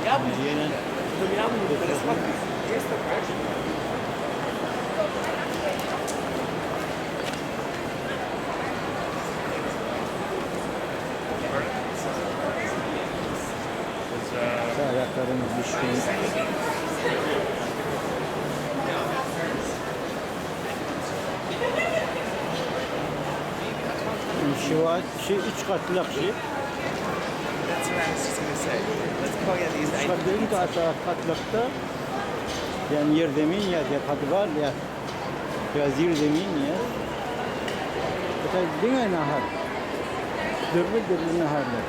Ýene Ayaklarımız düşkün. Şu, şu üç katlak şey. That's what I was just gonna say. Let's koya these Üç katlı aşağı katlakta yani yer zemin ya ya katı var ya ya zir zemin ya. Mesela diňe nahar. Dürli dürli naharlar.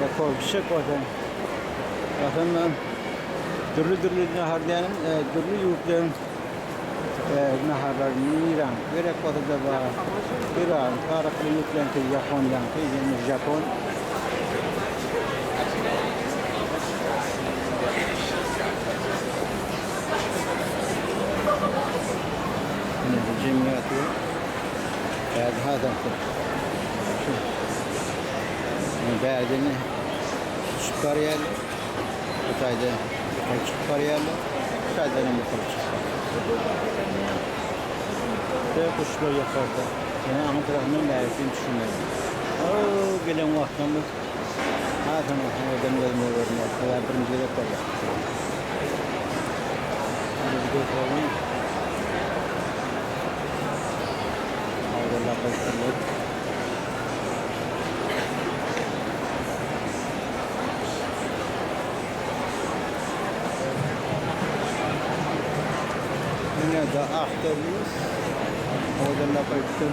Ya korkuşak olsa. Aslında dürli dürli nahar diýenim, e, dürli ýurtlaryň e, naharlar İran, gerek bolsa da bar. İran, taryhly ýurtlaryňky Ýaponiýaňky, ýagny Japon. Jemgyýeti hada bärdini çykyp barýarlar. Bu taýda ýokary çykyp barýarlar. Bu taýdan hem ýokary çykyp barýarlar. Ve kuşlar yukarıda. Yani ana tarafından bärisini düşünmedim. O gelen wagtymyz Hasan oradan gözüme görünüyor. Kadar birinci gezek bolýar. Biz götürelim. Orada koysunlar. Yine de aktarıyoruz. Oradan da koysun.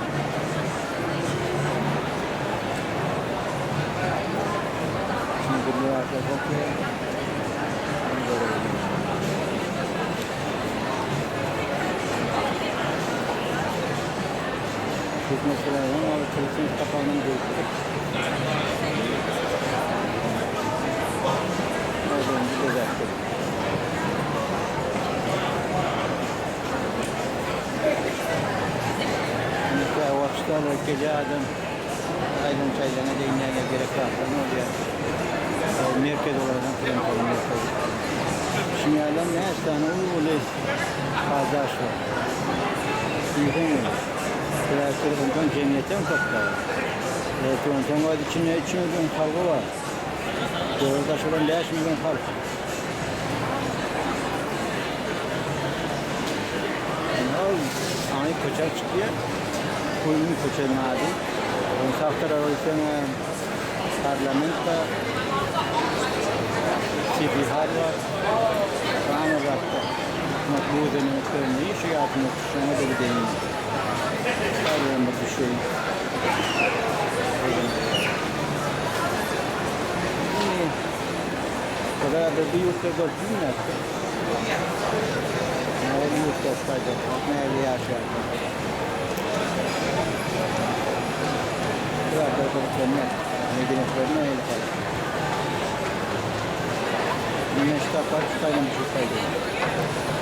Şimdi bir artık okey. Biz mesela ama kilisenin kapağından gözüküyor. Oradan bir gözettik. Mesela vaxtlar gece adam aydan çaylana değinlerine gerek var. Ne oluyor? O merkez olarak tren falan merkez. Şimdi adam ne tane ulu fazla var. Yıkılmıyor. Ondan cemiyetten toplar. Evet, ondan var içinde 3 milyon halkı var. Doğruda şuradan 5 milyon halk. Yani o ani köçer çıkıyor. Kuyunun köçerin adı. Onun sağ tarafı ise parlamento, City Hall var. Sonra bakta. Makbuze'nin önünü şu yapmak şuna da gideyim. Pardon bir şey. Kadar da bir yurtta gördüm ya. Ne yurtta fayda, ne yaşar. Biraz da kontrolü, ne gerekler ne yapar. Ne işte parça bir şey fayda.